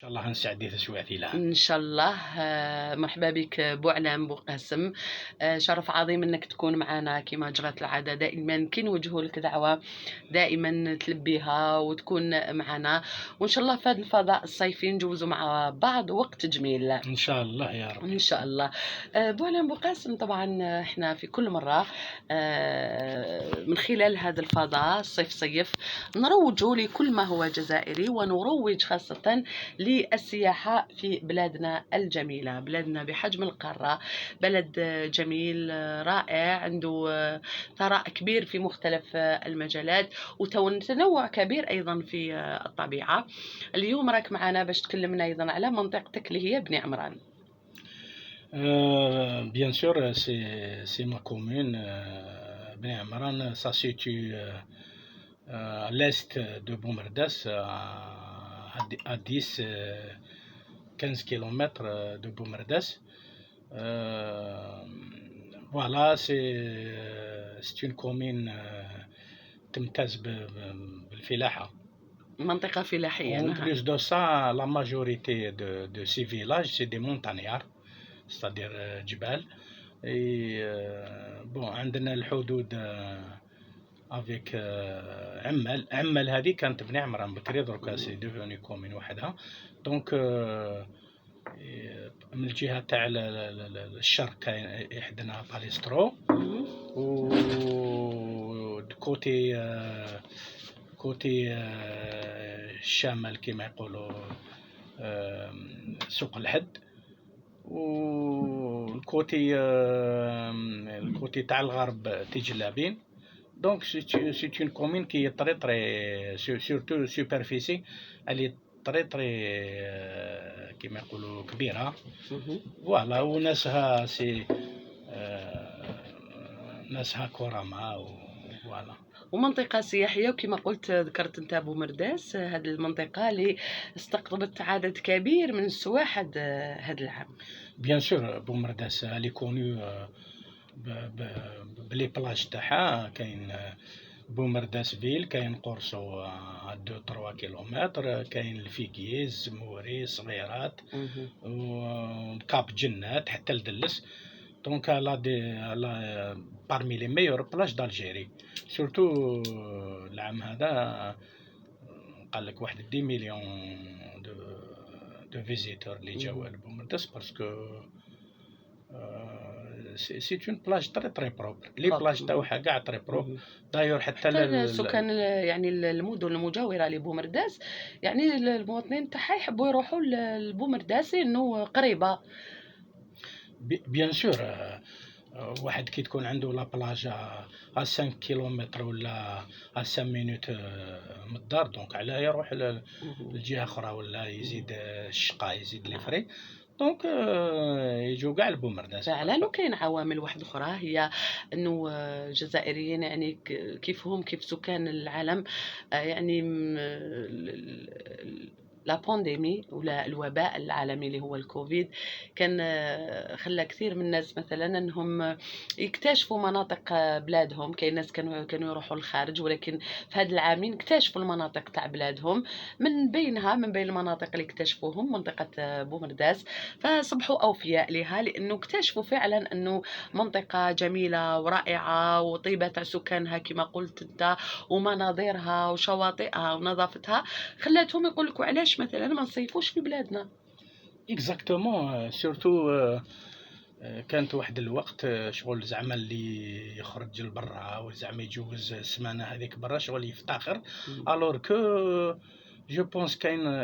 شاء الله نسعدي تسويعتي لها. ان شاء الله. مرحبا بك بوعلام بوقاسم، شرف عظيم انك تكون معنا كما جرت العادة، دائما كي نوجهوا لك دعوه دائما تلبيها وتكون معنا، وان شاء الله في هذا الفضاء الصيفي نجوزوا مع بعض وقت جميل. ان شاء الله يا رب. ان شاء الله. بوعلام بوقاسم، طبعا احنا في كل مرة من خلال هذا الفضاء الصيف صيف نروج لكل ما هو جزائري، ونروج خاصة للسياحة في بلادنا الجميلة، بلادنا بحجم القارة، بلد جميل رائع عنده ثراء كبير في مختلف المجالات وتنوع كبير أيضا في الطبيعة. اليوم راك معنا باش تكلمنا أيضا على منطقتك اللي هي بني عمران. Bien sûr, c'est ma commune, Beni Amran, ça se situe à l'est de Boumerdès, à 10, 15 km de Boumerdès. Voilà, c'est une commune تمتاز بالفلاحة. منطقة فلاحية. En plus de ça, la majorité de ces villages, c'est des montagnards, c'est-à-dire جبال. Et bon, عندنا الحدود avec عمال. عمال هذه كانت بني عمران بكري، دركا c'est devenu commune وحدها. donc من الجهة تاع الشرق كاين يحدنا باليسترو، و côté الشمال كما يقولوا سوق الحد، وال côté ال côté تاع الغرب تيجلابين. donc c'est une commune qui est très très surtout superficie، elle est très très كيما يقولوا كبيره. Voilà، وناسها c'est ناسها كرماء، voilà. ومنطقة سياحية، وكما قلت ذكرت انت بومرداس، هذه المنطقة اللي استقطبت عدد كبير من السواح هذا العام. Bien sûr، بومرداس elle est connue ب les plages تاعها. كاين بومرداس ville، كاين قرصو 2 3 كيلومتر، كاين ال Figuier، الزموري، صغيرات، و Cap جنات حتى لدلس. donc elle a des elle a parmi les meilleures plages d'Algérie، surtout العام هذا قال لك واحد 10 millions de visiteurs اللي جاو لبومرداس، parce que c'est une plage très très propre، les plages تاعها كاع très propres d'ailleurs. حتى حتى السكان، يعني المدن المجاورة لبومرداس، يعني المواطنين تاعها يحبوا يروحوا لبومرداس لانه قريبه. Bien sûr، واحد كي تكون عنده la plage à 5 كيلومتر ولا à 5 minutes من الدار، donc علاه يروح لجهة اخرى ولا يزيد الشقا، يزيد les frais؟ donc يجوا كاع لبومرداس. فعلا، وكاين عوامل واحدة اخرى هي انه الجزائريين يعني كيفهم كيف سكان العالم، يعني la pandémie ولا الوباء العالمي اللي هو الكوفيد كان خلى كثير من الناس مثلا انهم يكتشفوا مناطق بلادهم. كاين ناس كانوا يروحوا للخارج، ولكن في هذا العامين اكتشفوا المناطق تاع بلادهم، من بين المناطق اللي اكتشفوهم منطقة بومرداس، فصبحوا اوفياء لها لانه اكتشفوا فعلا انه منطقة جميلة ورائعه، وطيبة تاع سكانها كما قلت انت، ومناظرها وشواطئها ونظافتها خلاتهم يقول لك علاش مثلا ما نصيفوش في بلادنا؟ Exactement، surtout كانت واحد الوقت شغل زعما اللي يخرج لبرا وزعما يجوز السمانه هذيك برا شغل يفتخر، alors que je pense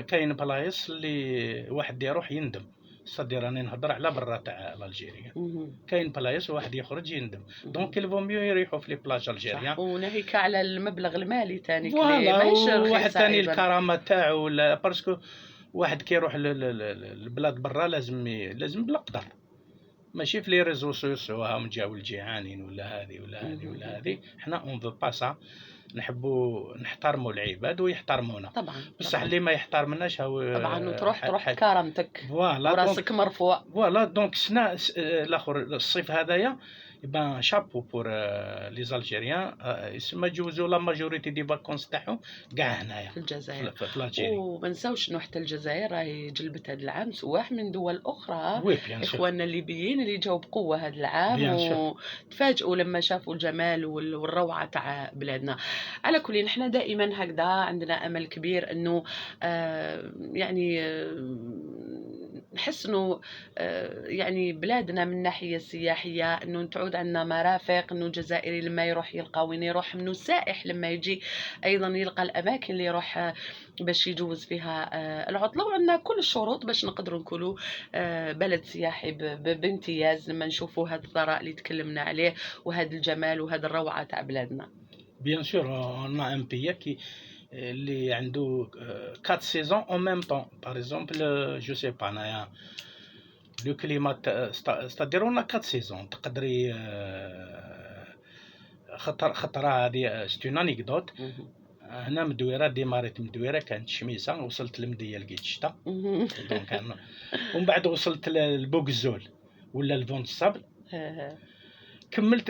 كاين بلايص اللي واحد يروح يندم، c'est-à-dire راني نهضر على برا تاع l'Algérie، كاين بلايص واحد يخرج يندم، donc il vaut mieux يريحوا في les plages algériennes. وناهيك على المبلغ المالي ثاني. Voilà، واحد ثاني الكرامة تاعو، ولا parce que واحد كيروح للبلاد برا لازم بالقدر، ماشي في les réseaux sociaux هاهم جاو الجيعانين ولا هذه ولا هذه ولا هذه. حنا on veut pas ça. نحبوا نحترموا العباد ويحترمونا. طبعا. بصح اللي ما يحترمناش هو طبعا، وتروح تروح كرامتك voilà وراسك مرفوع. voilà، donc سنا الاخر الصيف هذايا ben chapeau pour les Algériens، يسمى جوزوا la majorité des vacances تاعهم كاع هنايا في الجزائر. في l'Algérie. وما نساوش انه حتى الجزائر راهي جلبت هذا العام سواح من دول اخرى. oui bien sûr. اخواننا الليبيين اللي جاوا بقوة هذا العام وتفاجئوا لما شافوا الجمال والروعه تاع بلادنا. على كل، نحن دائما هكذا عندنا امل كبير انه يعني نحس انه يعني بلادنا من الناحية السياحيه، انه تعود عندنا مرافق، انه الجزائري لما يروح يلقى وين يروح، انه السائح لما يجي ايضا يلقى الاماكن اللي يروح باش يجوز فيها العطله. وعندنا كل الشروط باش نقدروا نكونوا بلد سياحي بامتياز لما نشوفوا هذا الثراء اللي تكلمنا عليه وهذا الجمال وهذا الروعة تاع بلادنا. bien sûr، on a un pays qui اللي عنده 4 saisons en même temps. par exemple، je sais pas انايا le climat، c'est-à-dire on a 4 saisons. تقدري خطر خطره، هذه c'est une anecdote، هنا مدويره، démarrit مدويره كانت شميسه، وصلت لمديه لقيت الشتا. donc ومن بعد وصلت لبوكزول ولا ال vent sable، كملت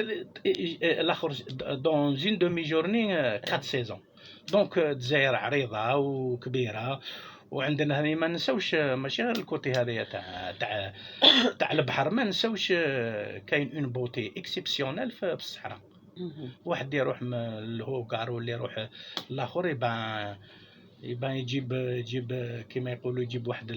الاخر dans une demi-journée 4 saisons. donc الجزائر عريضة وكبيره، وعندنا هذه ما نساوش، ماشي غير ال côté هذايا تاع البحر، ما نساوش كاين une beauté exceptionnelle في الصحراء. واحد يروح من الهوكار ولا يروح الاخر، يبان يجيب كيما يقولوا يجيب واحد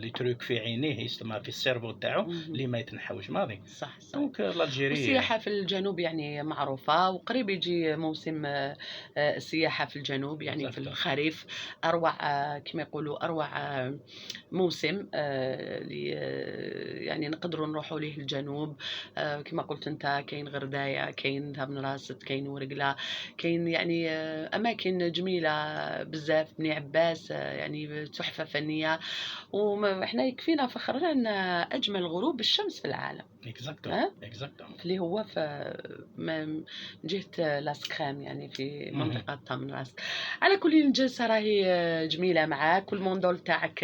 les trucs في عينيه، يسمى في ال cerveau تاعو اللي ما يتنحوش ماضي. صح. donc l'Algérie والسياحة في الجنوب يعني معروفة، وقريب يجي موسم السياحة في الجنوب، يعني في الخريف، أروع كما يقولوا أروع موسم اللي يعني نقدروا نروحوا ليه الجنوب. كما قلت أنت، كاين غرداية، كاين تمنراست، كاين ورقلة، كاين يعني أماكن جميلة بزاف، بني عباس يعني تحفة فنية. وإحنا يكفينا فخرنا أن أجمل غروب الشمس في العالم exactement exactement. اللي هو في من جهة لاسكرام، يعني في منطقة تامنراست. على كل، الجلسة راهي جميلة معاك وال mandole تاعك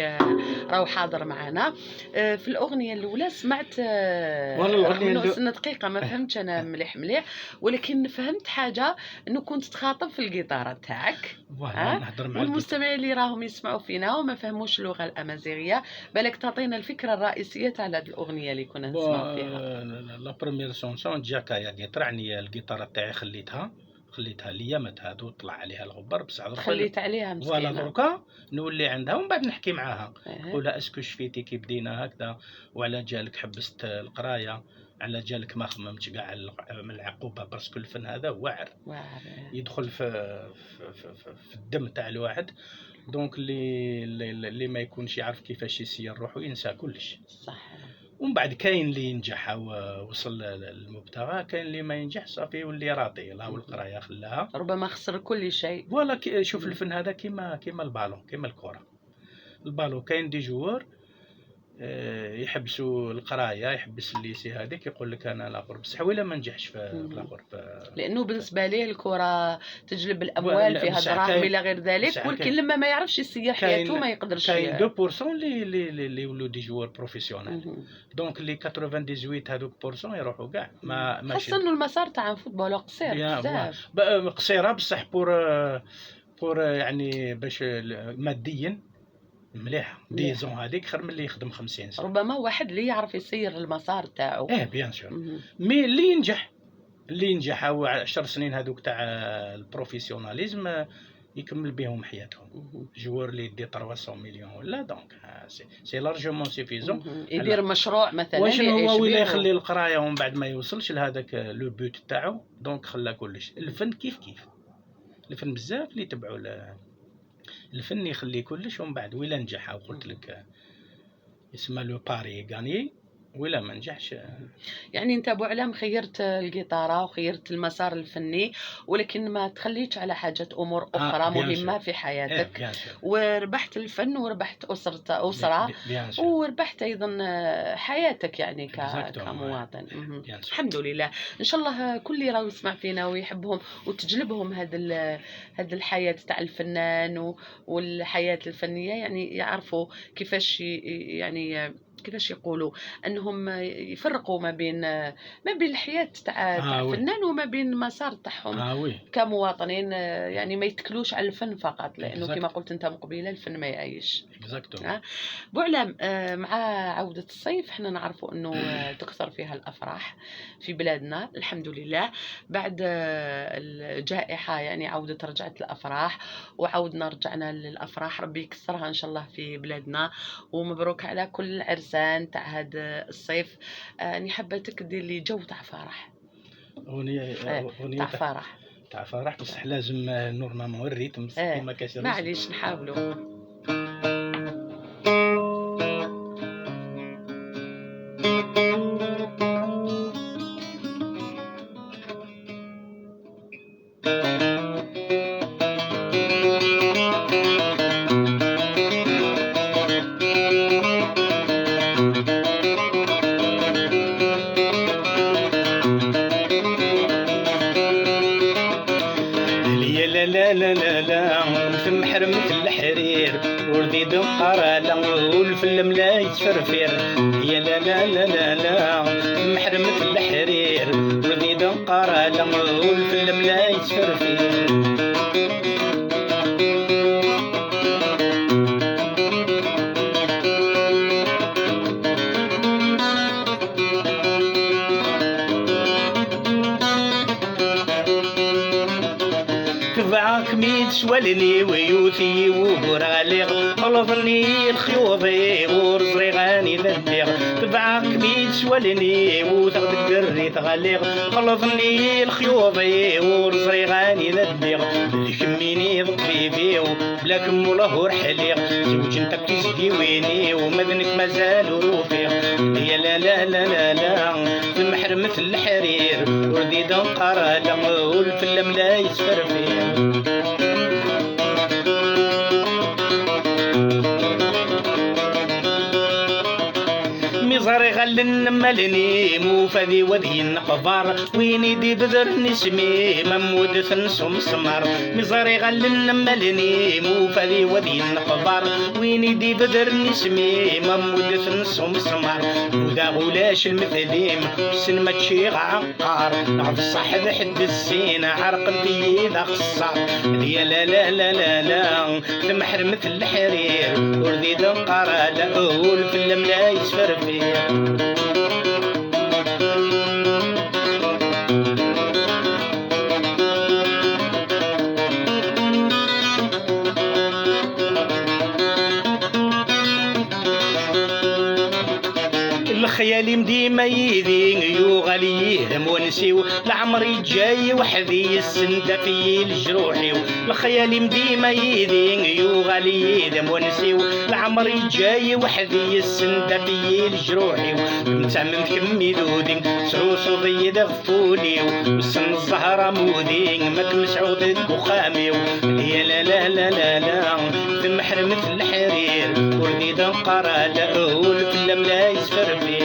راهو حاضر معنا. في الأغنية الأولى سمعت والله سنة دقيقة ما فهمتش أنا مليح مليح، ولكن فهمت حاجة، أنه كنت تخاطب في القيطارة تاعك. نهضر مع والمستمعين اللي راهم يسمعوا فينا وما فهموش اللغة الأمازيغية، بالك تعطينا الفكرة الرئيسية تاع هذه الأغنية اللي كنا نسمعوا فيها. la première chanson جاكا يا guitare، يعني الجيتارة تاعي خليتها ليامات هادو طلع عليها الغبار، بصح دركا خليت عليها voilà. مسكينة. دركا نولي عندها ومن بعد نحكي معاها، نقولها est-ce que شفيتي كي بدينا هكذا وعلى جالك حبست القرايه، على جالك ما خممتش كاع من العقوبه، parce que الفن هذا واعر. واعر. يدخل في الدم تاع الواحد، donc اللي ما يكونش يعرف كيفاش يسير روحو ينسى كلش. ومن بعد كاين اللي ينجح وصل للمبتغى، كاين اللي ما ينجح صافي يولي raté، لا والقرايه خلاها. ربما خسر كل شيء. voilà، شوف، الفن هذا كيما البالون، كيما الكره، البالون، كاين des joueurs يحبسوا القرايه، يحبس ال lycée هذيك، يقول لك انا الاخر، بصح ولا ما نجحش في الاخر لانه بالنسبة ليه الكره تجلب الاموال، فيها دراهم الى غير ذلك، ولكن لما ما يعرفش يسير حياته ما يقدرش. كاين 2% اللي يولوا des joueurs professionnels، donc les 98 هذوك pour cent يروحوا كاع ما خاصة انه المسار تاع footballeur قصير بزاف. قصيره، بصح pour يعني باش ماديا مليحه، 10 ans هذيك خير من اللي يخدم 50 سنه. ربما واحد اللي يعرف يسير المسار تاعو. ايه bien sûr، mais اللي ينجح هو 10 سنين هذوك تاع ال professionnalisme يكمل بهم حياتهم. joueur اللي يدي 300 مليون ولا، donc c'est largement suffisant. يدير مشروع مثلا. واش هو ولا يخلي القراية ومن بعد ما يوصلش لهذاك le but تاعو، donc خلى كلش. الفن كيف كيف، الفن بزاف اللي تبعوا الفن يخلي كلش، ومن بعد ويلا نجح وقلت لك يسمى le pari gagné. ولا ما نجحش. يعني انت بوعلام خيرت القيطاره وخيرت المسار الفني، ولكن ما تخليتش على حاجات امور اخرى مهمة في حياتك. وربحت الفن وربحت اسره وربحت ايضا حياتك يعني كمواطن. الحمد لله. ان شاء الله كل اللي راه يسمع فينا ويحبهم وتجلبهم هذا الحياة تاع الفنان والحياة الفنية، يعني يعرفوا كيفاش يعني كيفاش يقولوا انهم يفرقوا ما بين الحياة تاع الفنان وما بين المسار تاعهم كمواطنين، يعني ما يتكلوش على الفن فقط، لانه كما قلت انت مقبله الفن ما يعيش. بوعلام، مع عوده الصيف حنا نعرفوا انه تكثر فيها الافراح في بلادنا الحمد لله، بعد الجائحة يعني عوده رجعت الافراح وعودنا رجعنا للافراح، ربي يكسرها ان شاء الله في بلادنا، ومبروك على كل العرسان تاع هذا الصيف. اني حبيتك دير لي جو تاع فرح، اغنية تاع فرح، تاع فرح، بصح لازم normalement ال rythme ما كاش. معليش نحاولوا. لا لا لا لا ثم حرمت الحرير وردي دقرا والفلم لا يتفرفر. يا لا لا لا لا لا ثم حرمت الحرير وردي دقرا والفلم لا يتفرفر. سوالني ويوثي وغراليغ خلطني الخيوضي ورزري غاني ذبيغ تبعك ميت سوالني وثغد قري تغليغ خلطني الخيوضي ورزري غاني ذبيغ كميني ضبيبي بلا كم ولا رحليغ زوج انت كتزديويني ومذنك مازال روفيغ. يا لا لا لا لا لا المحرمة الحرير وردي دنقرا لا والفلم لا يتفرفير. مزاري غلن ملني موفذي وذي نقبار ويني دي بذر نسمي ممود ثنسم سمر. مزاري غلن ملني موفذي وذي نقبار ويني دي بذر نسمي ممود ثنسم سمر. وذا غلاش المثليم سن ما تشيغ عقار نعرف الصح ذا حد الزينة عرق انتي ذا خصار. يا لا لا لا لا لا ثم حرمة الحرير وردي دنقرا لا والفلم لا يسفر. الخيالي مديما يدي يغالي يهدم ونسيو العمري جاي وحدي السندة في الجروحي. الخيالي مديما يدي يغالي يهدم ونسيو العمري جاي وحدي السندة في الجروحي. نتعمم كمي دودي سروسو ضيد غفولي والسن الزهرة مودي ما كمسعود وخامي. يا لا لا لا لا لا ثم حرمة الحرير وردي دنقرا لا والفلم لا يسفر فيه.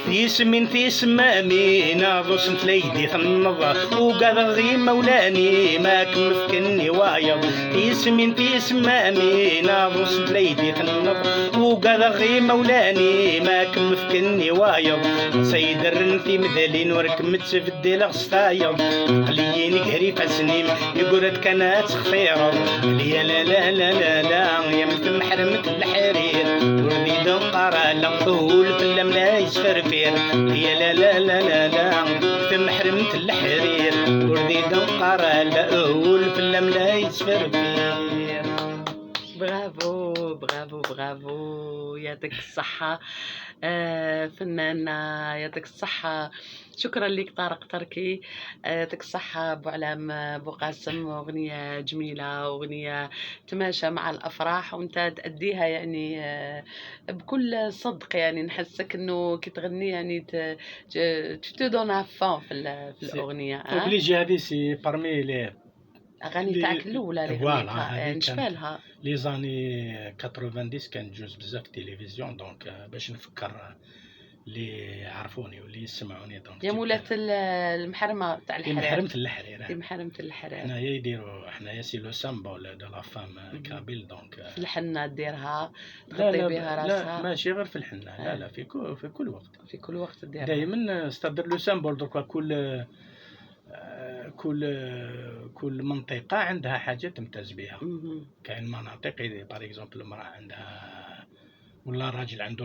تيسمين تيسمامي ناضوس نتليدي ثنض وقاد غي مولاني ما كمفكني وايض. تيسمين تيسمامي ناضوس نتليدي ثنض وقاد غي مولاني ما كمفكني وايض. سيد الرنتي مذلين وركمت في الديل غستايض قليين قهري فسنيم يقولت كانت خطيرة. يا لا لا لا لا لا يا مثل محرمة الحرير وردي دنقرا لا والفلم لا يسفرفير. يا لا لا لا لا لا ثم حرمت الحرير وردي دنقرا لا والفلم لا يسفرفير. bravo bravo bravo، يعطيك الصحة فنانة، يعطيك الصحة. شكرا لك طارق تركي، يعطيك الصحة بوعلام بوقاسم، أغنية جميلة، أغنية تماشى مع الأفراح وأنت تأديها يعني بكل صدق، يعني نحسك أنه كي تغني يعني tu te donnes à fond في الأغنية. obligé، هذه c'est parmi les اغاني تاعك الاولى اللي غنيتها، نشفالها les années 90 كانت تجوز بزاف التلفزيون، donc باش نفكر اللي عرفوني واللي يسمعوني. donc يا مولات المحرمة تاع الحرير، محرمة الحرير، محرمة الحرير. حنايا يديروا، حنايا c'est le symbole de la femme kabyle، donc في الحنة ديرها، تغطي بها راسها. لا ماشي غير في الحنه، لا لا، في كل وقت، في كل وقت ديرها دائما، c'est-à-dire le symbole. دركا كل منطقة عندها حاجة تمتاز بها. كاين مناطق par exemple المراة عندها ولا الراجل عنده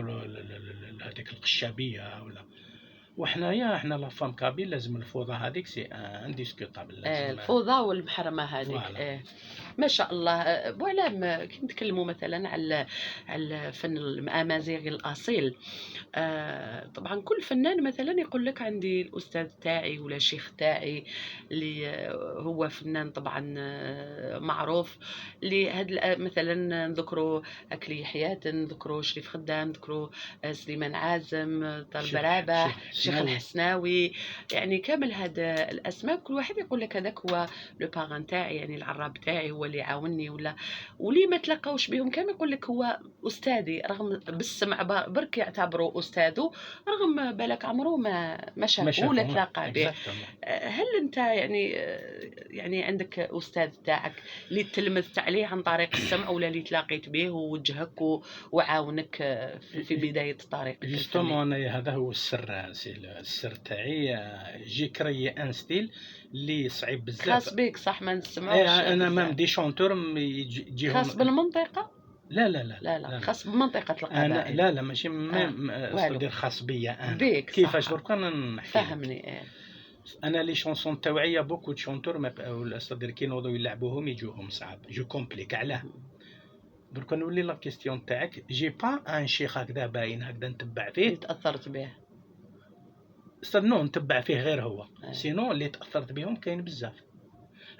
هذيك القشابيه ولا، وحنايا حنا la femme kabyle لازم الفوضى هذيك، c'est indiscutable. لازم الفوضى والمحرمه هذيك. ما شاء الله. بوعلام، كي نتكلموا مثلا على الفن الامازيغي الاصيل، طبعا كل فنان مثلا يقول لك عندي الاستاذ تاعي ولا الشيخ تاعي اللي هو فنان طبعا معروف، اللي هاد مثلا نذكروا اكلي حياة، نذكروا شريف خدام، نذكروا سليمان عازم، طالب رابح، الشيخ الحسناوي، يعني كامل هاد الاسماء كل واحد يقول لك هذاك هو le parrain تاعي، يعني العراب تاعي هو اللي عاوني، ولا واللي ما تلاقاوش بهم كامل يقول لك هو استاذي، رغم بالسمع برك يعتبروا استاذه، رغم بالك عمره ما شافه ولا تلاقى به. هل انت يعني عندك استاذ تاعك اللي تلمذت عليه عن طريق السمع ولا اللي تلاقيت به ووجهك وعاونك في بداية طريقك؟ justement، انا هذا هو السر، السر تاعي، j'ai créé un style اللي صعيب بزاف. خاص بك صح، ما نسمعوش. انا même des chanteurs يجيهم. خاص بالمنطقه؟ لا لا لا. لا لا، خاص بمنطقة القبائل. أنا لا لا، ماشي même c'est-à-dire خاص بيا انا. بيك. كيفاش؟ درك انا نحكي. فهمني، ايه. انا les chansons تاوعي beaucoup de chanteurs، c'est-à-dire كي ينوضوا يلعبوهم يجوهم صعب، je complique. علاه؟ درك نولي la question تاعك، j'ai pas un شيخ هكذا باين هكذا نتبع فيه. تاثرت به. c'est-à-dire non، نتبع فيه غير هو. Sinon اللي تاثرت بهم كاين بزاف،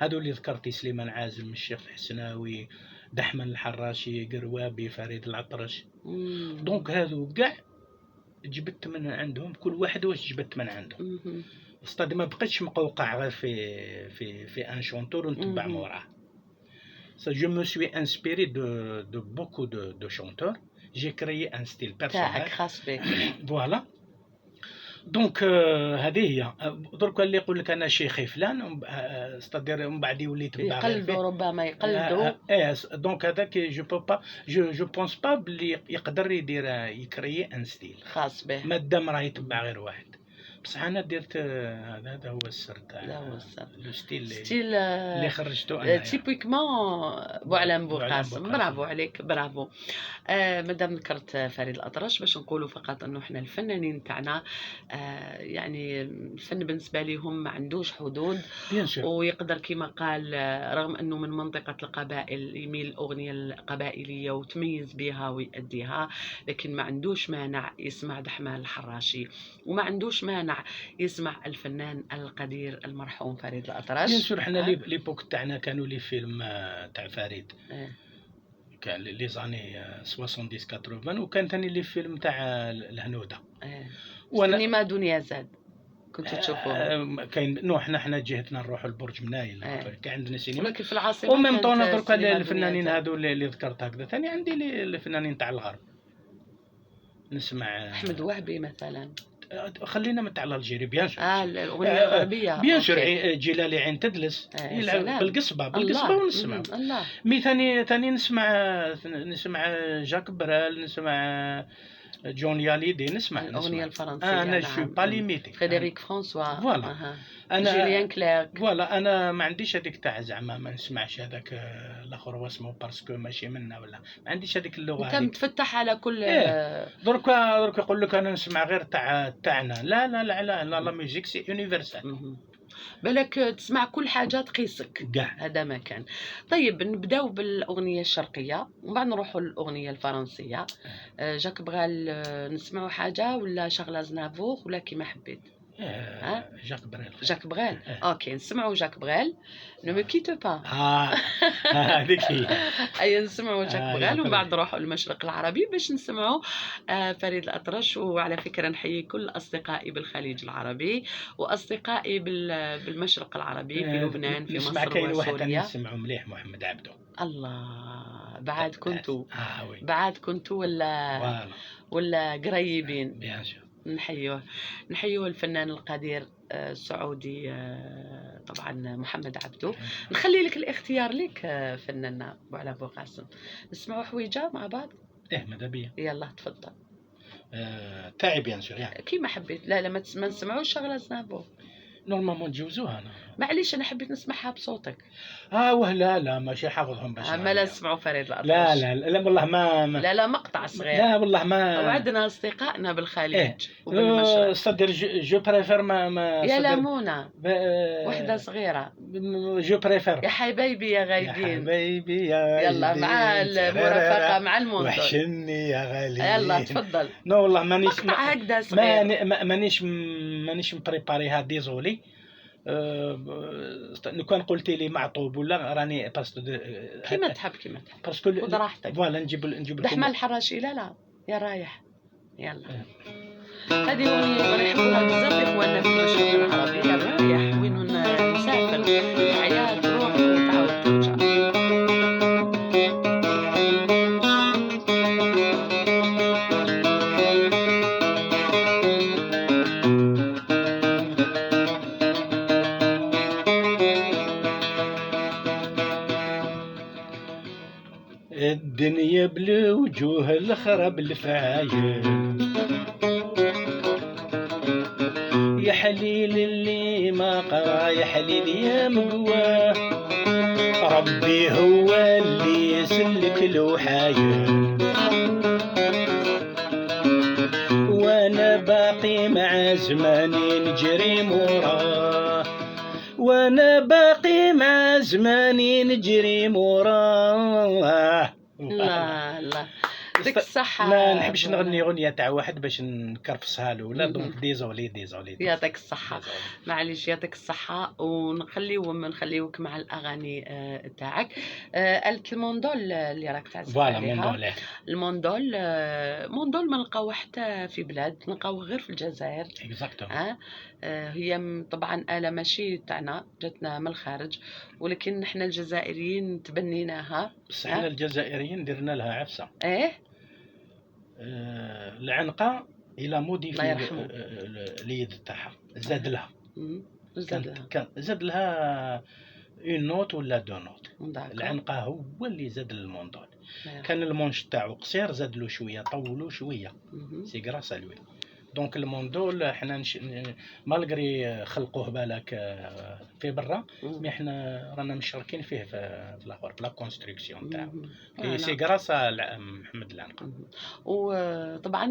هادو اللي ذكرتي، سليمان عازم، الشيخ الحسناوي، دحمن الحراشي، قروابي، فريد العطرش. Donc هادو كاع جبت من عندهم، كل واحد واش جبت من عندهم. C'est-à-dire ما بقيتش مقوقع غير في un chanteur ونتبع موراه. Je me suis inspiré de beaucoup de chanteurs. J'ai créé un style personnel. تاعك خاص بك. Voilà. Donc هذه هي. درك اللي يقول لك انا شيخي فلان، c'est-à-dire من بعد يولي يتبع. يقلدوا، ربما يقلدوا. ايه، donc هذاك je peux pas، je pense pas بلي يقدر يدير يكري un style خاص به مادام راه يتبع غير واحد. بصح انا درت هذا هو السر تاع هذا هو السر. le style style اللي خرجته انا. typiquement بوعلام بوقاسم. برافو عليك، برافو. مادام ذكرت فريد الاطرش، باش نقولوا فقط انه احنا الفنانين تاعنا يعني الفن بالنسبة لهم ما عندوش حدود، ويقدر كما قال رغم انه من منطقة القبائل يميل الاغنية القبائليه وتميز بها ويأديها، لكن ما عندوش مانع يسمع دحمان الحراشي، وما عندوش مانع يسمع الفنان القدير المرحوم فريد الأطرش. bien sûr، حنا l'époque تاعنا كانوا les films تاع فريد، كان les années 70 80، وكان ثاني les films تاع الهنوده. وانا سينما دنيا زاد كنتوا تشوفوه؟ كاين، non، حنا جهتنا نروحوا لبرج منايل، كان عندنا سينما. ولكن في العاصمه. و même temps درك الفنانين هادو اللي ذكرت هكذا، ثاني عندي الفنانين تاع الغرب نسمع. احمد وهبي مثلا. خلينا من تاع l'Algérie، bien sûr. الاغنية الغربيه. bien sûr، جلالي عين تدلس يلعب بالقصبه، بالقصبه ونسمع. الله. mais ثاني نسمع جاك برال، نسمع جوني هاليدي، نسمع الاغنية الفرنسيه. انا je suis pas limité. فريدريك فرانسوا. Voilà. انا جوليان كليرك. Voilà، انا ما عنديش هذيك تاع زعما ما نسمعش هذاك الاخر واسمه parce que ماشي منا، ولا ما عنديش هذيك اللغه. انت متفتح على كل. إيه. درك يقول لك انا نسمع غير تاع تاعنا. لا لا لا لا لا، la musique c'est universelle. بالك تسمع كل حاجة تقيسك. كاع. هذا ما كان. طيب نبداو بالاغنيه الشرقية ومن بعد نروحوا للاغنية الفرنسية. جاك برال، نسمعوا حاجة ولا شارل ازنافور ولا كيما حبيت؟ جاك بريل. جاك بريل. OK، نسمعوا جاك بريل، ne me quitte pas. هذيك هي. اي نسمعوا جاك بريل ومن بعد طيب. نروحوا للمشرق العربي باش نسمعوا فريد الاطرش. وعلى فكرة نحيي كل اصدقائي بالخليج العربي واصدقائي بالمشرق العربي، في لبنان، في نسمع مصر كاين واحد ثاني وسوريا. نسمعوا مليح، محمد عبده. الله، بعد كنتوا اه oui. بعد كنتوا ولا voilà. ولا قريبين. bien sûr. نحيوه الفنان القدير السعودي، طبعا محمد عبده. نخلي لك الاختيار لك، فناننا بوعلام بوقاسم، نسمعوا حويجه مع بعض. ايه ماذا بيا. يلا تفضل. تاعي bien sûr يعني. كيما حبيت. لا لا، ما نسمعوش شارل ازنافور. normalement نجوزوها انا. معليش، انا حبيت نسمعها بصوتك. اه وه لا لا، ماشي حافظهم باش ما لا نغنيها. نسمعوا فريد الأطرش. لا لا لا والله ما لا لا، مقطع صغير. لا والله ما وعندنا اصدقائنا بالخليج إيه. وبالمشرق. c'est-à-dire je préfère ما يا c'est-à-dire لامونة وحده صغيره. je préfère. يا حبايبي يا يا غايبين. حبايبي يا يلا مع غايبين، المرافقة مع الموندول. وحشني يا غالي. يلا تفضل. non والله مانيش مقطع هكذا صغير. مانيش مبريباريها، désolé. لو كان قلتي لي معطوب ولا راني parce que كيما تحب كيما تحب. parce que خذ راحتك. voilà، نجيب لكم. دحمان الحراشي. لا لا، يا رايح يلا. هذه أغنية يحبوها بزاف إخواننا في المشرق العربي، يا رايح وين مسافر الحياة تروح وتعاود ترجع. الدنيا بالوجوه الخرب الفعايل، يا حليل اللي ما قرا، يا حليل يا مقواه، ربي هو اللي يسلك الوحايل، وانا باقي مع زماني نجري موراه، وانا باقي مع زماني نجري موراه. لا لا، يعطيك الصحة. ما نحبش نغني اغنية تاع واحد باش نكرفسها له ولا، donc désolé désolé. يعطيك الصحة. معليش، يعطيك الصحة، ونخليو نخليوك مع الأغاني تاعك. آلة الموندول اللي راك تعزف voilà. عليها. موندول. الموندول، موندول ما نلقاوه حتى في بلاد، نلقاوه غير في الجزائر. exactement. هي طبعا آلة ماشي تاعنا، جاتنا من الخارج، ولكن نحن الجزائريين تبنيناها. بصح حنا الجزائريين درنا لها عفسه. ايه. العنقه il a modifié الله يرحمه. اليد تاعها، زاد لها. زاد لها. كان زاد لها une note ولا deux notes. d'accord. العنقه هو اللي زاد الموندول. الله كان ال manche تاعو قصير، زاد له شويه، طولو شويه. مهم. c'est grâce à lui. donc الموندول حنا malgré خلقوه بالك في برا، mais حنا رانا مشاركين فيه في الاخر، في la construction تاعو. مهم. et voilà. c'est grâce à محمد العنقه. مهم. وطبعا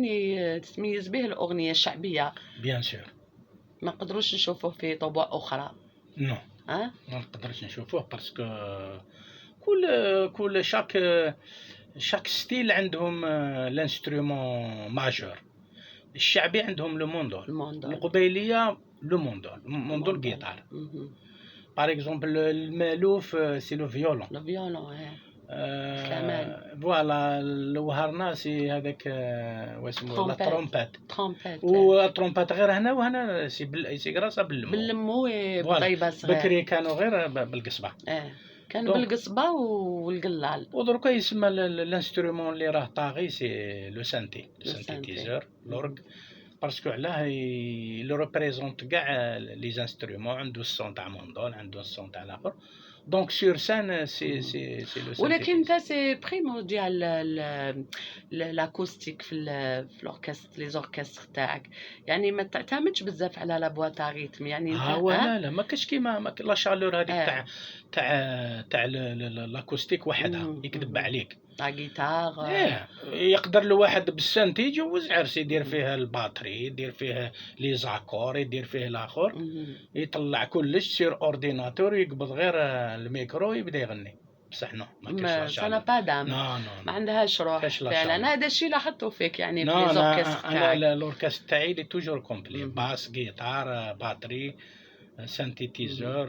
تتميز به الأغنية الشعبية. bien sûr. ما نقدروش نشوفوه في طبوع أخرى. non. ها. ما نقدرش نشوفوه parce que كل chaque style عندهم l'instrument majeur. الشعبي عندهم le mandole. الموندول. القبيليه le mandole، mandole guitare. مهم. par exemple المالوف c'est le violon. le violon، إيه. كمان. voilà، الوهرنا c'est هذاك واسمو la trompette. trompette. trompette. والترومبات غير هنا وهنا، c'est grâce à بلمو. باللمو. voilà. بطيبة صغير. بكري كانوا غير بالقصبه. ايه، كان donc. بالقصبة والقلال. ودركا يسمى l'instrument اللي راه طاغي c'est le synthé. le synthé. synthétiseur، l'orgue، parce que علاه il représente كاع les instruments، عنده ال son تاع موندول، عنده ال son تاع الاخر، donc sur scène c'est le ولكن انت c'est primordial l'acoustique في الاوركستر، les orchestres تاعك، يعني ما تعتمدش بزاف على la boîte à rythmes، يعني انت ها هو لا لا، ما كاش كيما la chaleur هذيك تاع l'acoustique وحدها، يكذب عليك. la guitare. ايه، يقدر الواحد بال synthé يجوز عرس، يدير فيه ال batterie، يدير فيه les accords، يدير فيه الاخر، يطلع كلش sur ordinateur، يقبض غير الميكرو يبدا يغني. بصح non، ما كاش ça n'a pas d'âme. non non، ما عندهاش روح فعلا. هذا الشيء لاحظته فيك يعني في les orchestres. انا l'orchestre تاعي il est toujours complet، basse، guitare، batterie، synthétiseur،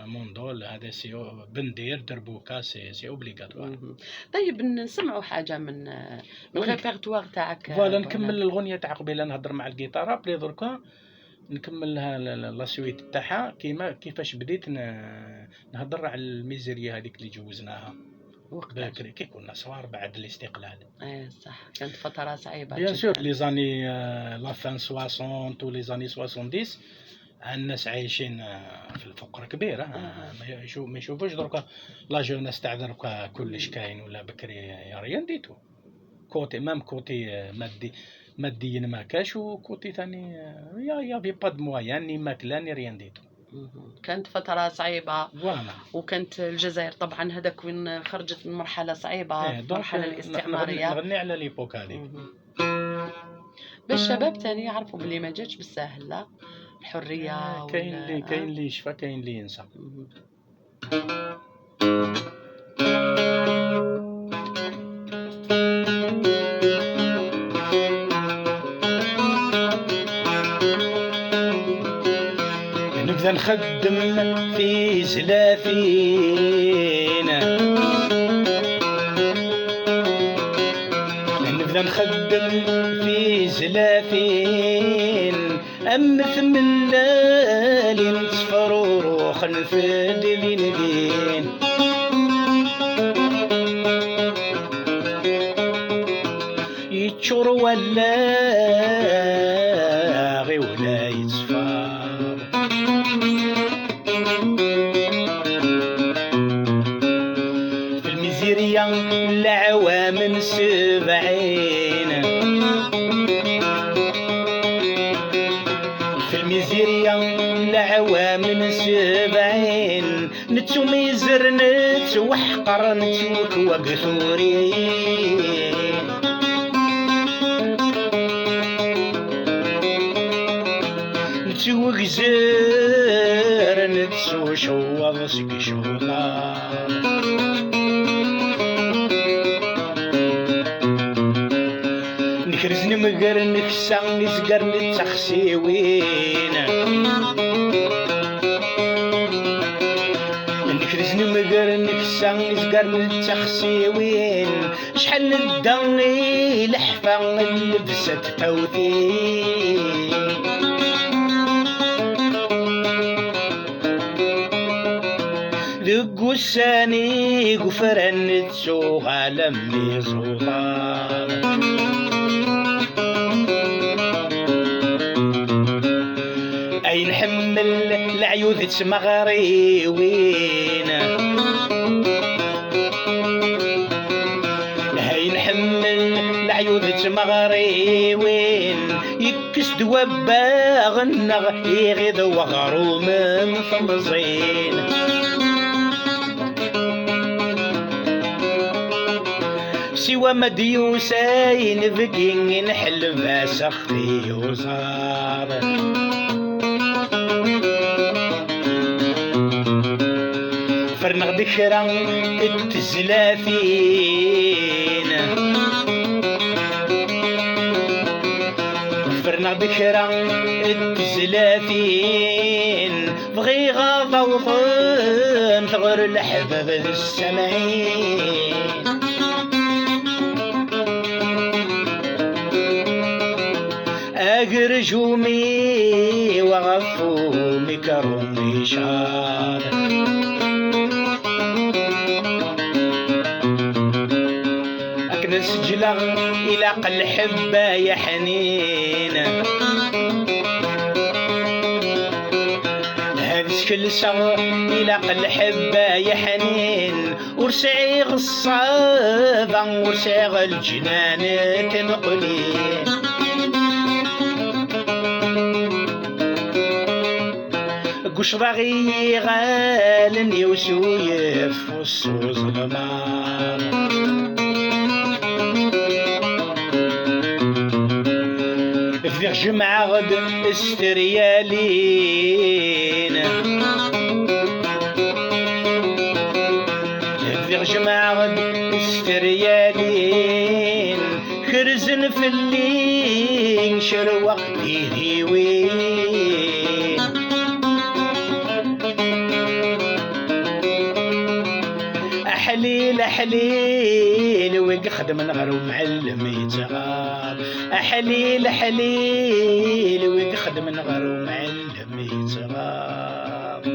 mandole، هذا c'est بندير، دربوكا، c'est obligatoire. طيب، نسمعوا حاجة من الريبرتوار تاعك. voilà، نكمل الغنية تاع قبيلة، نهضر مع الجيتاره بلي دركا نكمل لها la suite تاعها، كيما كيفاش بديت نهضر على الميزيريا هذيك اللي جوزناها بكري كي كنا صغار بعد الاستقلال. ايه صح، كانت فترة صعيبه. bien sûr، les années la fin 60 و les années 70، الناس عايشين في الفقر كبير. ما يشوفوش دركا la jeunesse تاع دركا كلش كاين، ولا بكري rien du tout، côté même côté مادي، ماديا ما كاش، و côté ثاني y avait pas de moyens، ni ماكله ni rien du tout. كانت فترة صعيبة. voilà. وكانت الجزائر طبعا هذاك وين خرجت من مرحلة صعيبة، إيه، المرحلة الاستعمارية. نغني على l'époque هذيك. باش الشباب ثاني يعرفوا بلي ما جاتش بالساهل لا الحرية. كاين اللي يشفى، كاين اللي ينسى. نبدا نخدم في 30، نبدا نخدم في 30، أم ثملال تصفر خلف دين دين يتشور ولا غي ولا يتصفر. في الميزيريا العوام 70، في الميزيريا العوام 70، نتو ميزر نتو وحقر نتو كوكثوري، نتو غزر نتو شوض سك شوطار. نكرز نمقر نكسا نزقر نتخسيوين، نكرز نمقر نكسا نزقر نتخسيوين، شحال ندى لحفا لبست فوتين. ذق الساني قفرن تسوغ لمي زوطان. أي نحمل العيوذ تمغريوين، هاي نحمل العيوذ تمغريوين، يكس دوبا غنغ يغيظ وغروم مفمزين. سوى مديوسين بقين نحل باسخي وزار. فرنغ ذكرى التزلافين، فرنغ ذكرى التزلافين، بغي غاضة وطن ثغر الحباب السمعين. أجرجومي وغفو مكرمي شار. أكنس جلغ إلى قل حبة يا حنين، هذا كل إلى قل حبة يا حنين، ورسعي غصابة ورسعي الجنان تنقلي. قشرغي غالن يوسويف وصوز المار. بديغ جمعة غد استريالين، بديغ جمعة غد استريالين، خرزن في الليل شروق في ديوين. أحليل أحليل ويخدم نغر ومعلم يتغاب، أحليل أحليل ويخدم نغر ومعلم يتغاب.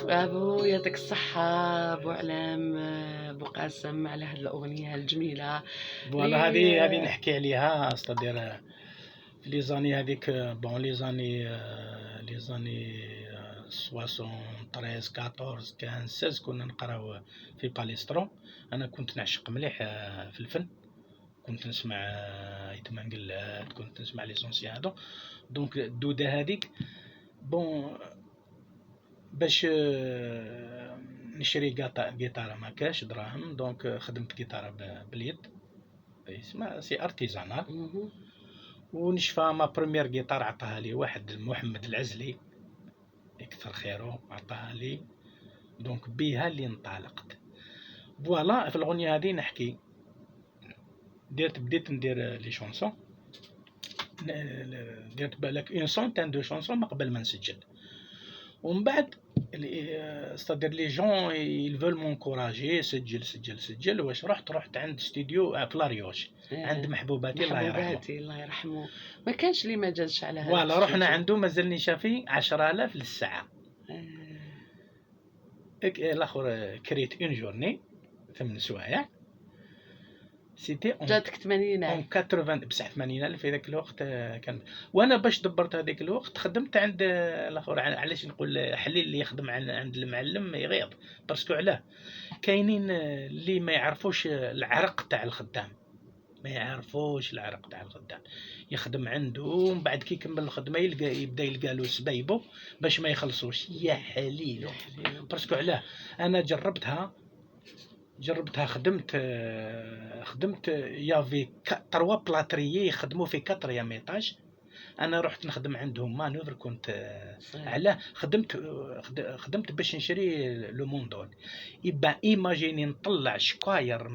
أبو يعطيك الصحة أبو علام أبو قاسم على هذه الأغنية الجميلة. voilà هذه نحكي عليها، c'est-à-dire في les années هذيك، bon les années 73 14 15 16 كنا نقراو في باليسترو. انا كنت نعشق مليح في الفن، كنت نسمع يتمان قلات، كنت نسمع les anciens هادو. donc الدودة هذيك bon باش نشري guitare ما كاش دراهم، donc خدمت guitare باليد، اسمها c'est artisanal. ونشفى ma première guitare عطاها لي واحد محمد العزلي يكثر خيره، عطاها لي، donc بيها اللي انطلقت. voilà في الغنية هذه نحكي، بديت ندير les chansons، درت بالك une centaine de chansons ما قبل ما نسجل. ومن بعد c'est-à-dire les gens ils veulent m'encourager، سجل سجل سجل. واش رحت عند ستوديو في لاريوش عند محبوباتي الله يرحمه، محبوباتي الله يرحمه، ما كانش اللي ما جازش على هذا. voilà رحنا عنده مازالني شافي 10000 للساعة. الاخر كريت une journée 8 سوايع، c'était جاتك 80000 80 بصح 80000 في ذاك الوقت كان. وانا باش دبرت هذيك الوقت خدمت عند الاخر. علاش نقول حليل اللي يخدم عند المعلم يغيظ، parce que علاه كاينين اللي ما يعرفوش العرق تاع الخدام، ما يعرفوش العرق تاع الخدام، يخدم عنده ومن بعد كي يكمل الخدمة يلقى يبدا يلقى له سبايبو باش ما يخلصوش. يا حليلو، parce que علاه انا جربتها خدمت y avait 3 plâtriers يخدموا في 4 étage. انا رحت نخدم عندهم manœuvre، كنت علاه خدمت باش نشري le mandole. يبا imaginez نطلع شكاير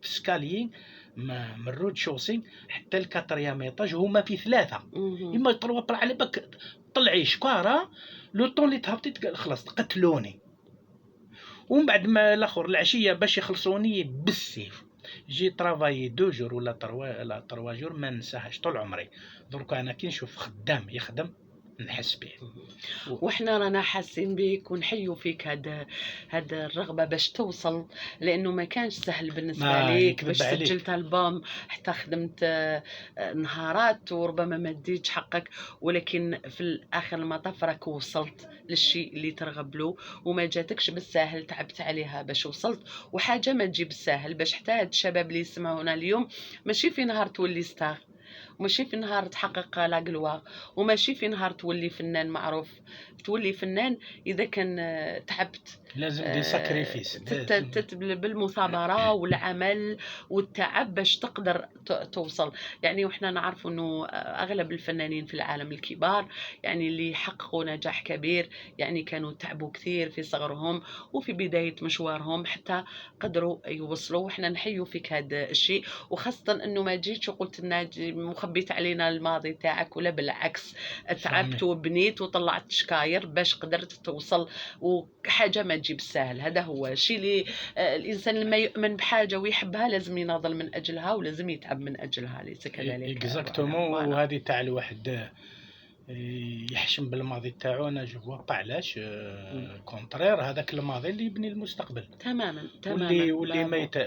في escalier من rez-de-chaussée حتى ال quatrième étage، هما في 3 اما 3 على بالك طلعي شكاره le temps اللي تهبطي خلاص قتلوني. ومن بعد ما الاخر العشية باش يخلصوني بالسيف، j'ai travaillé 2 jours ولا 3 jours ما ننساهاش طول عمري. درك انا كي نشوف خدام يخدم نحس به، وحنا رانا حاسين بك ونحيو فيك هاد الرغبة باش توصل، لانه ما كانش سهل بالنسبة ليك باش سجلت البوم، حتى خدمت نهارات وربما ما ديتش حقك، ولكن في الاخر المطاف راك وصلت للشيء اللي ترغب له وما جاتكش بالساهل، تعبت عليها باش وصلت. وحاجه ما تجي بالساهل، باش حتى هاد الشباب اللي يسمعونا اليوم ماشي في نهار تولي star، وماشي في نهار تحقق la gloire، وماشي في نهار تولي فنان معروف. تولي فنان اذا كان تعبت، لازم des sacrifices بالمثابره والعمل والتعب باش تقدر توصل. يعني وحنا نعرف انه اغلب الفنانين في العالم الكبار يعني اللي حققوا نجاح كبير يعني كانوا تعبوا كثير في صغرهم وفي بداية مشوارهم حتى قدروا يوصلوا. وحنا نحيوا فيك هذا الشيء، وخاصة انه ما جيتش وقلت لنا مخبيت علينا الماضي تاعك، ولا بالعكس تعبت وبنيت وطلعت شكاير باش قدرت توصل. وحاجه ما تجي بالساهل، هذا هو الشيء اللي الانسان لما يؤمن بحاجة ويحبها لازم يناضل من اجلها ولازم يتعب من اجلها، ليس كذلك؟ exactement. وهذه تاع الواحد يحشم بالماضي تاعو، انا je vois pas علاش، contraire هذاك الماضي اللي يبني المستقبل. تماما تماما.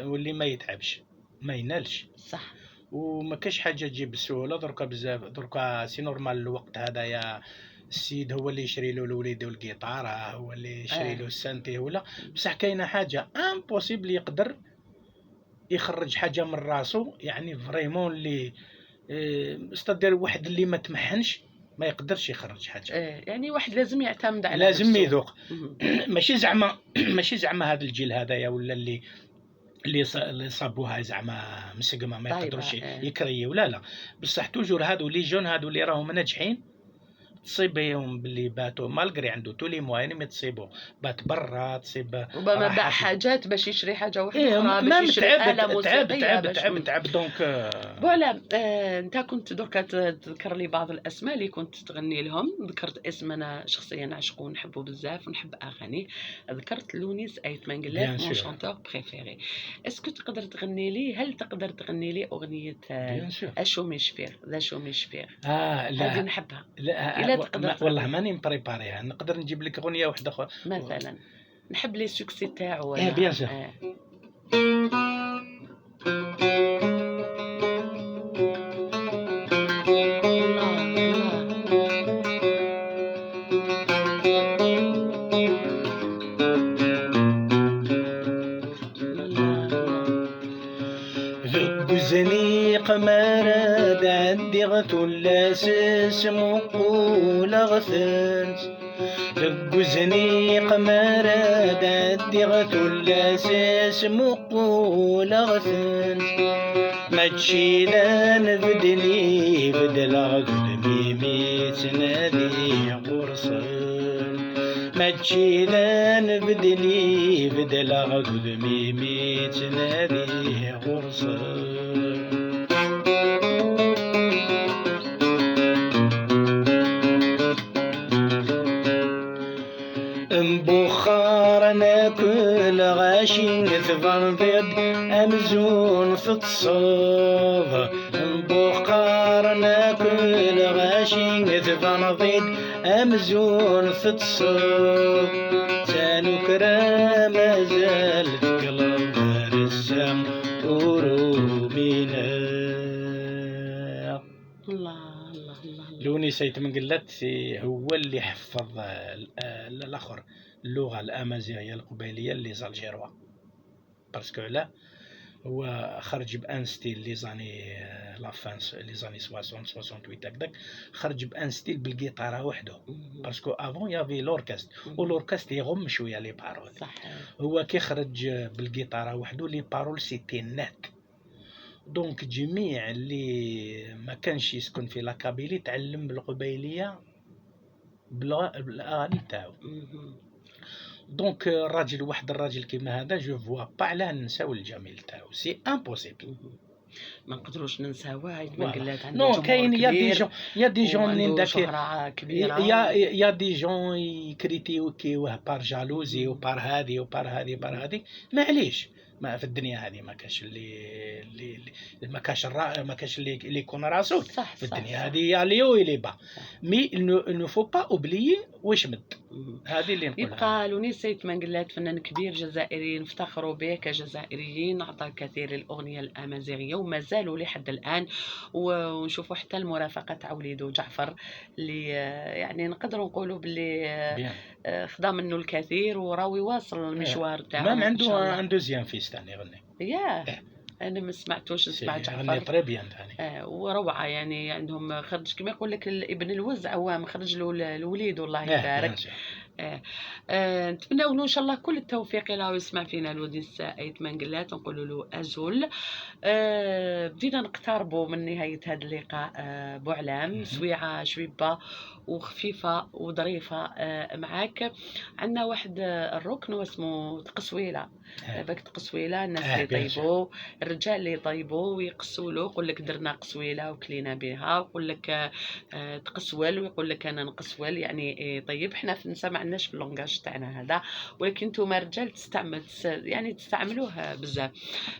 واللي ما يتعبش ما ينالش. صح. وما كاش حاجة تجي بالسهولة دركا بزاف، دركا c'est normal الوقت هذايا السيد هو اللي يشري له الوليد والقيطاره، هو اللي يشري له ال synthé ولا، بصح كاينه حاجة impossible يقدر يخرج حاجة من راسو، يعني vraiment اللي c'est-à-dire واحد اللي ما تمحنش ما يقدرش يخرج حاجة. يعني واحد لازم يعتمد على لازم يذوق. ماشي زعما هذا الجيل هذايا ولا اللي صابوها زعما مسقمه ما طيبة، يقدروش إيه. يكريو، لا لا، بصح toujours هادو les jeunes هادو اللي راهم ناجحين تصيبهم باللي باتوا malgré عنده tous les moyens، mais تصيبو بات برا، تصيب ربما راح باع حاجات باش يشري حاجة واحدة ايه اخرى، ما باش يشري تعب اله تعب موسيقيه، تعب باش تعب تعب، donc voilà. انت كنت دركا تذكر لي بعض الاسماء اللي كنت تغني لهم. ذكرت اسم انا شخصيا نعشقه ونحبه بزاف ونحب اغاني، ذكرت لونيس ايت منقلات، Bien mon sûr. chanteur préféré. est-ce que تقدر تغني لي، هل تقدر تغني لي اغنية bien sûr. اشومي شفير، ذا شومي شفير؟ اه هذه لا نحبها. لا. إلا تقدر والله تغني. ماني مبريباريها، نقدر نجيب لك اغنية واحدة اخرى. مثلا نحب les succès تاعو. إيه، أنا. bien sûr. آه. الله الله. الله الله. ذق زنيق مراد عندي غتولاس اسمو قول غثنت، ذق زنيق مراد عندي غتولاس اسمو قول غثنت، ما تشيلان بدلي بدل غدود ميمي تنادي غرصن، ما تشيلان بدلي بدل غدود ميمي تنادي غرصن. بخار ناكل غاشي ثفرضيد أمزون تتصوض، بخار ناكل غاشي ثفرضيد أمزون تتصوض، تانو كرا مازال تقلب رسام ورومينا. الله الله الله الله. لونيس آيت منقلات هو اللي حفظ الاخر اللغة الامازيغية القبيليه les Algérois، parce que علاه هو خرج ب un style les années la fin les années 60 68 هكذاك، خرج ب un style بالجيتاره وحده، parce que avant y avait l'orchestre و l'orchestre يغم شوية les paroles. هو كي خرج بالجيتاره وحده les paroles c'était net، donc جميع اللي ما كانش يسكن في la Kabylie تعلم بالقبيليه بالاغاني تاعو. Donc الراجل، واحد الراجل كيما هذا، je vois pas علاه نساو الجميل تاعو، c'est impossible. ما نقدروش ننساوه. voilà. منقلات عنده non جمهور كاين y a des كبير gens، y a des gens منين وعنده داك شهرة كبيرة. y a des gens يكريتيكيوه par jalousie و par هذه و par هذه و par هذه، معليش، ما في الدنيا هذه ما كاش اللي ما كاش ما كاش اللي يكون راسو في الدنيا هذه، y a les hauts et les bas، mais ne faut pas oublier واش مد. هذه اللي نقولها. يبقى لونيس آيت منقلات فنان كبير جزائري نفتخروا به كجزائريين، عطى الكثير للأغنية الأمازيغية وما زالوا لحد الآن، ونشوفوا حتى المرافقة تاع وليدو جعفر اللي يعني نقدروا نقولوا باللي bien. خدا منه الكثير وراهو يواصل المشوار تاعو. même إن شاء عنده الله. un deuxième fils ثاني يغني. ياه. إيه. انا ما سمعتوش، نسمع يغني جعفر. très bien ثاني. وروعه، يعني عندهم خرج كما يقول لك ابن الوز عوام، خرج له الوليد والله يبارك. bien sûr. نتمناو له ان شاء الله كل التوفيق. الى يسمع فينا لونيس ايت منقلات نقولوا له ازول. بدينا نقتربوا من نهاية هذا اللقاء بوعلام. سويعه شويبه وخفيفة وظريفه معاك. عندنا واحد الركن واسمه تقسويله. باك تقسويله، الناس اللي bien sûr. يطيبوا، الرجال اللي يطيبوا ويقسوا له، يقول لك درنا قسويله وكلينا بها، ويقول لك تقسول، ويقول لك انا نقسول، يعني طيب حنا في النساء ما عندناش في ال langage تاعنا هذا، ولكن نتوما رجال تستعمل يعني تستعملوه بزاف.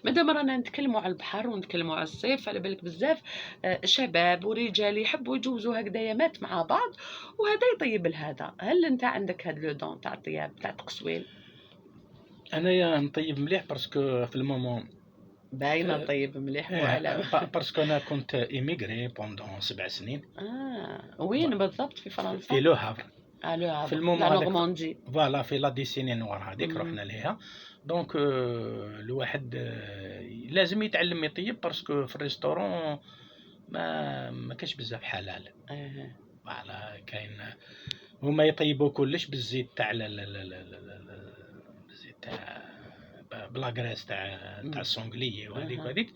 مادام رانا نتكلموا على البحر ونتكلموا على الصيف، على بالك بزاف شباب ورجال يحبوا يجوزوا هكذا يامات مع بعض، وهذا يطيب لهذا. هل انت عندك هاد le don تاع الطياب تاع التقسويل؟ انايا نطيب مليح parce que في ال moment باينة طيب مليح بوعلام. parce que انا كنت immigré pendant 7 سنين. اه وين بالضبط في فرنسا؟ في Le Havre. اه Le Havre. في ال moment la هذاك Normandie. voilà، في la décennie noire هذيك رحنا ليها، donc الواحد لازم يتعلم يطيب parce que في ال restaurant ما كاش بزاف حلال. Voilà، كاين هما يطيبوا كلش بالزيت تاع لا لا لا لا لا لا، بالزيت تاع ب la graisse تاع مم. تاع ال sanglier وهذيك أها. وهذيك.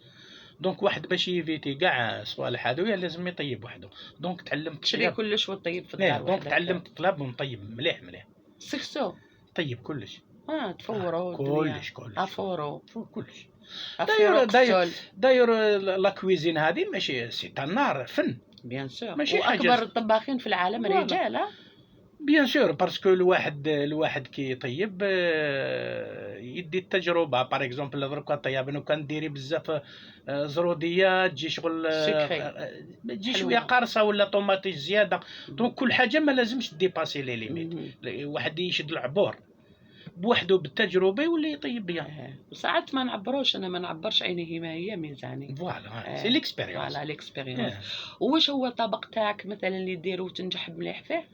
donc واحد باش ي éviter كاع الصوالح هذويا لازم يطيب وحده. donc تعلمت تشري طياب. كلش وطيب في إيه، الدار donc وحدك. تعلمت طلاب ونطيب مليح مليح. سكسو؟ طيب كلش. اه تفوروا الدنيا. كلش كلش. à four. كلش. à four. d'ailleurs la cuisine هذه ماشي c'est un art، فن. bien sûr. ماشي حاجة. واكبر الطباخين في العالم voilà. رجال آه. bien sûr، parce que الواحد كي يطيب يدي التجربه. par exemple دركا طياب لو كان ديري بزاف زروديه تجي شغل sucré. تجي حلوة. شوية قارصه ولا طوماطيش زياده. donc كل حاجة ما لازمش dépasser les limites. مهم. واحد يشد العبور بوحده بالتجربة يولي يطيب بها. وساعات ما نعبروش، انا ما نعبرش، عيني ما هي ميزاني. voilà، c'est l'expérience. voilà l'expérience. واش هو الطبق تاعك مثلا اللي ديرو وتنجح مليح فيه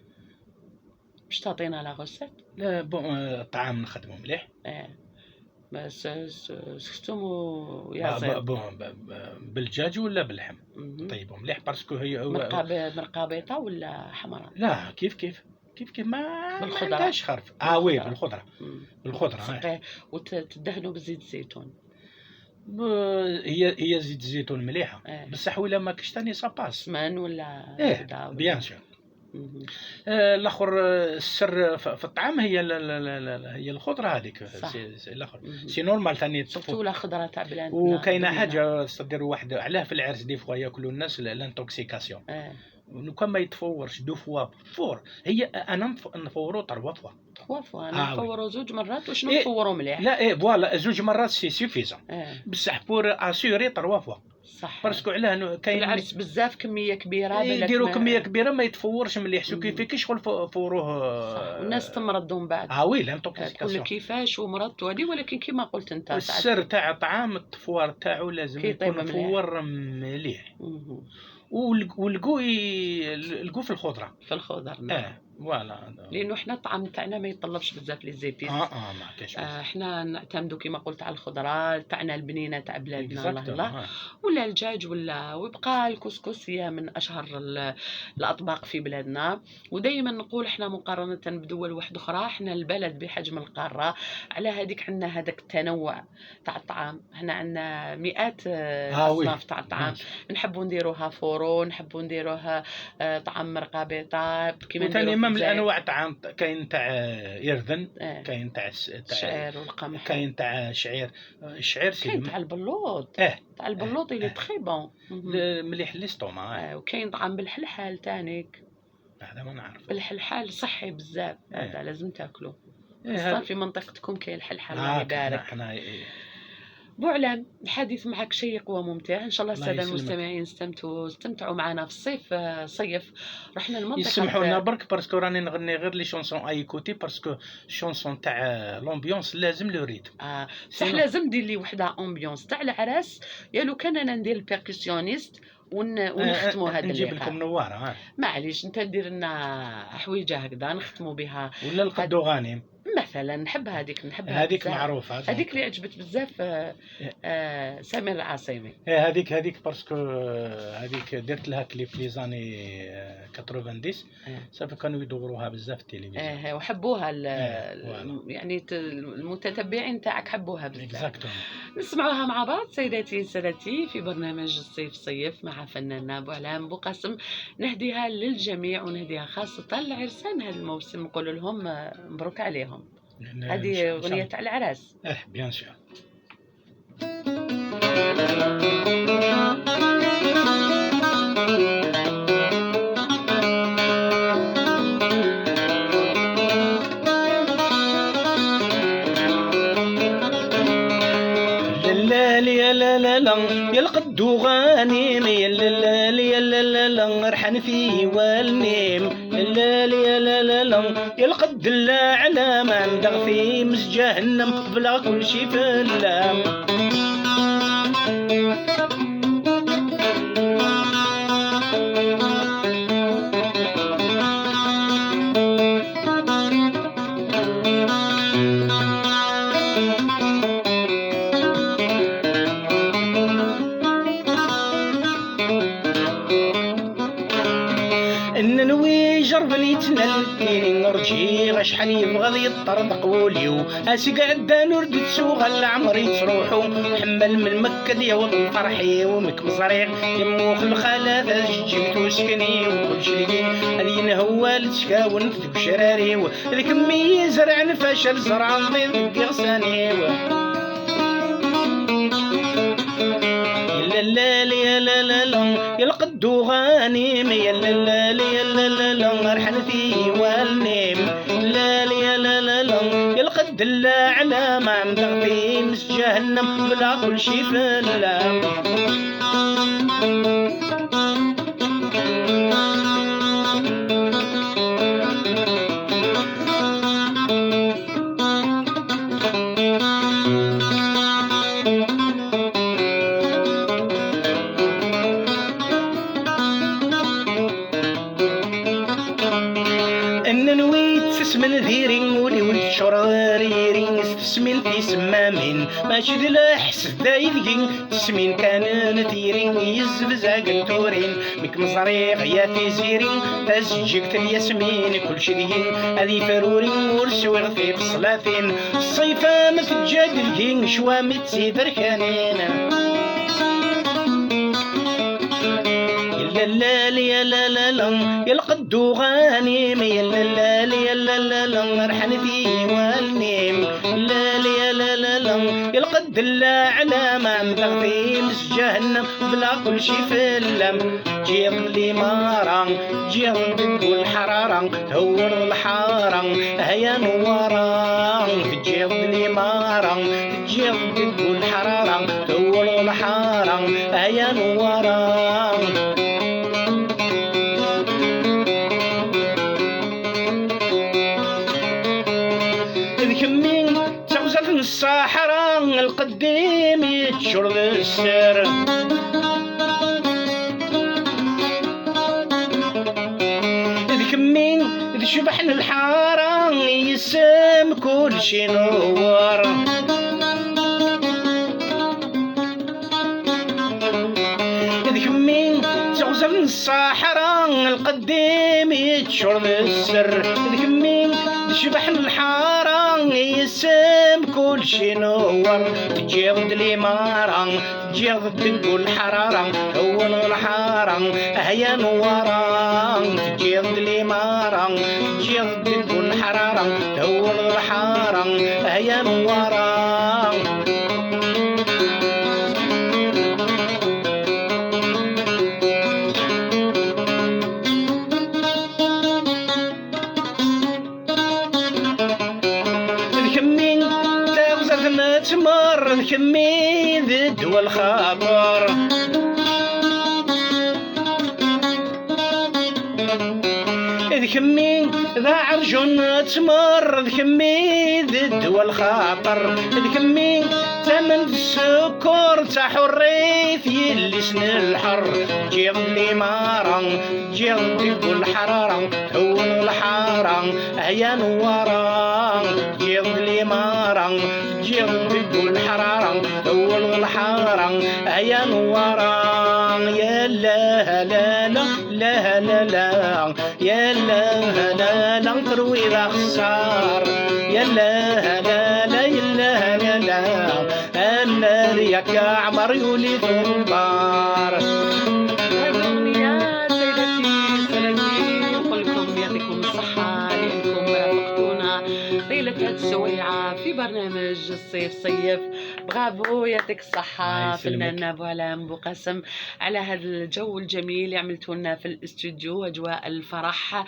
باش تعطينا la recette؟ لا bon، الطعام نخدمو مليح. اه بس سكتم ويا زيد. bon، بالدجاج ولا باللحم. مهم. طيبوا مليح parce que هي هو مرقه مرقه بيضاء ولا حمراء؟ لا، كيف كيف كيف كيف، ما بالخضرة. عندهاش خرف. اه oui. بالخضرة. بالخضره. مم. بالخضره آه. تسقيه وتدهنوا بزيت الزيتون. هي هي زيت الزيتون مليحه. بصح ولا ما كش ثاني ça passe. سمان ولا ايه. زبدة ولا bien sûr. مهم. الاخر الاخر، السر في الطعام هي لا لا لا لا هي الخضرة هذيك. صح. c'est الاخر مهم. c'est normal ثاني surtout تصفو. ولا خضرة تاع بلادنا وكاينه بنينة. حاجه، c'est-à-dire واحد علاه في العرس des fois ياكلوا الناس l'intoxication. لو كان ما يتفورش deux fois four، هي انا نفورو trois fois. trois fois انا آه oui. نفورو زوج مرات وشنو إيه. نفورو مليح. لا ايه voilà، زوج مرات c'est suffisant. بصح pour assurer trois fois. صح. parce que علاه في كاين العرس بزاف كمية كبيرة بالك يديروا كمية كبيرة ما يتفورش مليح، ce qui مم. fait كي شغل فوروه. صح، والناس تمرض من بعد. اه oui. تقول لك l'intoxication. كيفاش ومرضت وهذه، ولكن كيما قلت انت ساعات السر تاع طعام التفوار تاعو لازم كي يطيب يكون مليح. مفور مليح. مهم. والقو القو في الخضره. في الخضر نعم. اه voilà. لانه حنا الطعام تاعنا ما يطلبش بزاف les épices. اه ما كاش. حنا نعتمدوا كما قلت على الخضرة تاعنا البنينه تاع بلادنا، الله الله، ولا الدجاج ولا، ويبقى الكسكس هي من اشهر الاطباق في بلادنا. ودائما نقول احنا مقارنة بدول واحدة اخرى، احنا البلد بحجم القاره، على هذيك عندنا هذاك التنوع تاع الطعام. احنا عندنا مئات آه oui. الاصناف تاع الطعام، نحبوا نديروها four، نحبوا نديروها طعام مرقه بيضاء كيما وثاني نديرو في même الجزائر. الانواع تاع كاين تاع يرذن، كاين تاع تاع الشعير والقمح. كاين تاع شعير، الشعير c'est كاين تاع البلوط. تاع البلوط il est très bon. مليح l'estomac. وكاين طعام بالحلحال تانيك. هذا ما نعرف. الحلحال صحي بزاف. هذا لازم تاكلو. خاصة في منطقتكم كاين الحلحال، الله يبارك. حنا إيه. بوعلام، الحديث معك شيق وممتع. ان شاء الله الله السادة يسلمك. المستمعين استمتعوا معنا في الصيف. صيف رحنا لمنطقه يسمحوا لنا برك parce que راني نغني غير les chansons à écouter، parce que chanson تاع l'ambiance لازم le rythme. بصح لازم دير لي وحده ambiance تاع العراس، يا لو كان انا ندير ال percussionniste ونختموا هذا نجيب اللقاء. لكم نواره ها. معليش، انت دير لنا حويجه هكذا نختموا بها. ولا القدو غانم. مثلا نحب هذيك، نحبها هذيك بزاف. معروفه. هذيك اللي عجبت بزاف سمير العاصمي. إيه، هذيك parce que هذيك درت لها clip les années 90. صافي كانوا يدوروها بزاف في التلفزيون. وحبوها voilà. يعني المتتبعين تاعك حبوها بزاف. exactement. نسمعوها مع بعض سيداتي سادتي في برنامج الصيف صيف مع فناننا بوعلام بوقاسم. نهديها للجميع ونهديها خاصة لعرسان هذا الموسم، نقول لهم مبروك عليهم. هذه أغنية تاع العراس. اه bien sûr. لا لا لا لا لا يا القدو غانم، يا لا لا يا لا لا لا رحن في والنيم، لا لا لا لا لا يا القد لا علام عندك في مس جهنم بلا كل شي في اللام. ان نوي جربني تنلتيني نرجي شحال يبغى يطرد قوليو اسي قعدا نرد تسوغ العمري تروحو حمل من مكة ديال فرحي ومك مزريق يموخ الخالات جيتو سكني وكل شي هذه هو تشكاون في شراري الكمية زرع الفشل زرع نضيف غساني لا لا لا لا لا لا يا القدو غانم يا لا لا لا لا لا لا رحلتي والنيم لا لا لا لا لا يا القد لا على ما عم تغطي مس جهنم بلا كل شي في اللام. تسمين في سمامين ماشي ذي الحس دايدين تسمين كان نتيرين يزبزاق تورين مك مزريق يا تيزيرين تزجيك الياسمين كل شي دين هذه فرورين ورسوغ في بصلاتين الصيفة متجاد الكين شوامي تسيدر كانين يا لا لا لا لا لا يا القدو غانم يا لا لا لا لا لا رحلتي والنيم لا لا لا لا لا يا القد لا على ما عم تغطي مس جهنم بلا كل شي في اللم جيض الإمارة جيض الحرارة تهور الحارة هيا نوارة جيض الإمارة جيض الحرارة تهور الحارة هيا نوارة. الصحراء القديم يتشرب السر ذكمين ذشبحن الحارة يسم كل شي نور ذكمين تغزل الصحراء القديم يتشرب السر ذكمين ذشبحن الحارة يسم كل شي نور تجيض الإمارة تجيض تقول الحرارة هو الحارة هيا نوارة تجيض الإمارة تجيض تقول الحرارة هو الحارة هيا نوارة. تمر كمي ذد والخاطر ذكمي ذا عرجون تمر ذكمي ذد والخاطر ذكمي تمن السكر تاع حريث يلي سن الحر جيض الإمارة جيض الحرارة هون الحارة هيا نوارة جيض الإمارة جيض الحرارة هون الحارة هيا نوارة يا لا لا لا لا لا لا يا لا لا لا تروي ذا خسار يا لا لا لا لا لا لا النار يا عمر يولي ثمار. هذه الأغنية سيدتي سادتي نقول لكم يعطيكم الصحة لأنكم رافقتونا طيلة هذه السويعة في برنامج الصيف صيف. برافو، يعطيك الصحة فنان بوعلام بوقاسم على هذا الجو الجميل اللي عملته لنا في الاستوديو، أجواء الفرح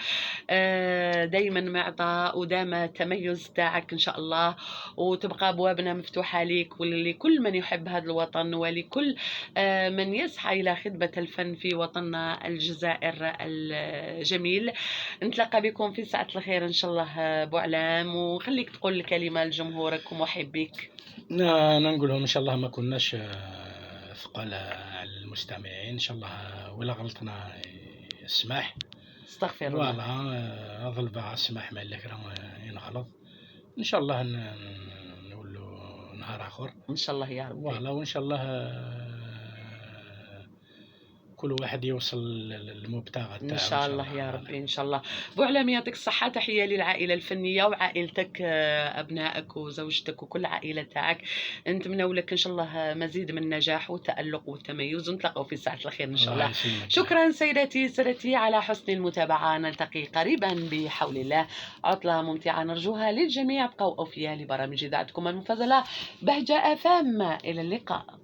دايما معطاء ودام التميز تاعك إن شاء الله، وتبقى أبوابنا مفتوحة لك ولكل من يحب هذا الوطن ولكل من يسعى إلى خدمة الفن في وطننا الجزائر الجميل. نتلاقى بكم في ساعة الخير إن شاء الله بوعلام، وخليك تقول الكلمة لجمهورك ومحبيك. أنا نقول لهم إن شاء الله ما كناش ثقال على المستمعين، إن شاء الله ولا غلطنا السماح، استغفر الله، voilà أظل السماح مع اللي ينغلط، إن شاء الله نولوا نهار آخر إن شاء الله يا ربي، voilà، وإن شاء الله وكل واحد يوصل للمبتغى تاعو. ان شاء الله يا ربي، ان شاء الله. بوعلام يعطيك الصحه، تحية للعائلة الفنية وعائلتك، ابنائك وزوجتك وكل عائلة تاعك. نتمنى لك ان شاء الله مزيد من النجاح والتالق والتميز، ونتلاقاو في ساعة الخير ان شاء الله. يسلمك. شكرا سيداتي سادتي على حسن المتابعه، نلتقي قريبا بحول الله. عطله ممتعة نرجوها للجميع، ابقوا اوفياء لبرامج اذاعتكم المفضلة بهجة افام. الى اللقاء.